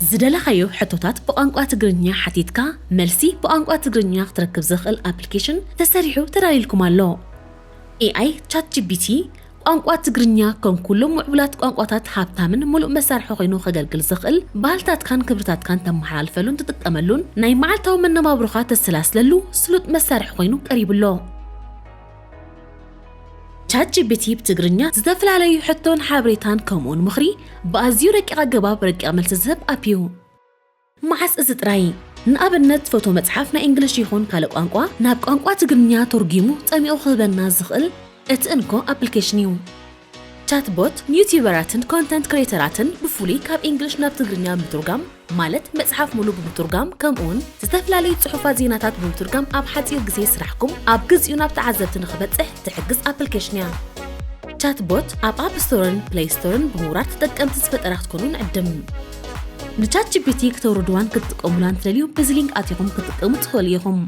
ዝደለኻዮ ሕቶታት ብቋንቋ ትግርኛ ሓቲትካ መልሲ ብቋንቋ ትግርኛ ክትረክብ ዘኽእል ኣፕሊኬሽን ተሰሪሑ ተዳልዩልኩም ኣሎ። ኤኣይ ቻት ጂፒቲ ቋንቋ ትግርኛ ከም ኩሎም ምዕቡላት ቋንቋታት ሃብታምን ምሉእ መሳርሒ ኮይኑ ከገልግል ዝኽእል ባህልታትካን ክብርታትካን ተመሓላልፈሉን ትጥቀመሉን ናይ መዓልታዊ መነባብሮኻ ተሰላስለሉ ስሉጥ መሳርሒ ኮይኑ ቀሪቡ ኣሎ። ቻት ጂፒቲ ብትግርኛ ዝተፈላለዩ ሕቶን ሓበሬታን ከምኡውን ምኽሪ ብኣዝዩ ረቂቕ ኣገባብ ረቂቕ መልሲ ዝህብ ኣፕ እዩ። መዓስ እዚ ጥራይ? ንኣብነት ፎቶ መጽሓፍ ናይ እንግሊሽ ይኹን ካልእ ቋንቋ ናብ ቋንቋ ትግርኛ ተርጒሙ ጸሚቑ ክህበና ዝኽእል እቲ እንኮ ኣፕሊኬሽን እዩ። ቻትቦት ንዩቲዩበራትን ኮንተንት ክሬተራትን ብፍሉይ ካብ እንግሊሽ ናብ ትግርኛ ብምትርጓም ማለት መጽሓፍ ሙሉ ብምትርጓም ከምኡውን ዝተፈላለዩ ጽሑፋት ዜናታት ብምትርጓም ኣብ ሓጺር ግዜ ስራሕኩም ኣብ ግዚኡ ናብ ተዓዘብቲ ንኽበጽሕ ትሕግዝ ኣፕሊኬሽን እያ። ቻትቦት ኣብ ኣፕ ስቶርን ፕሌይ ስቶርን ብምውራድ ተጠቀምቲ ዝፈጠራ ክትኮኑ ንዕድም። ንቻት ጂፒቲ ክተውርድዋን ክትጥቀሙላን ትደልዩ ብዚ ሊንክ ኣቲኹም ክትጥቀሙ ትኽእሉ ኢኹም።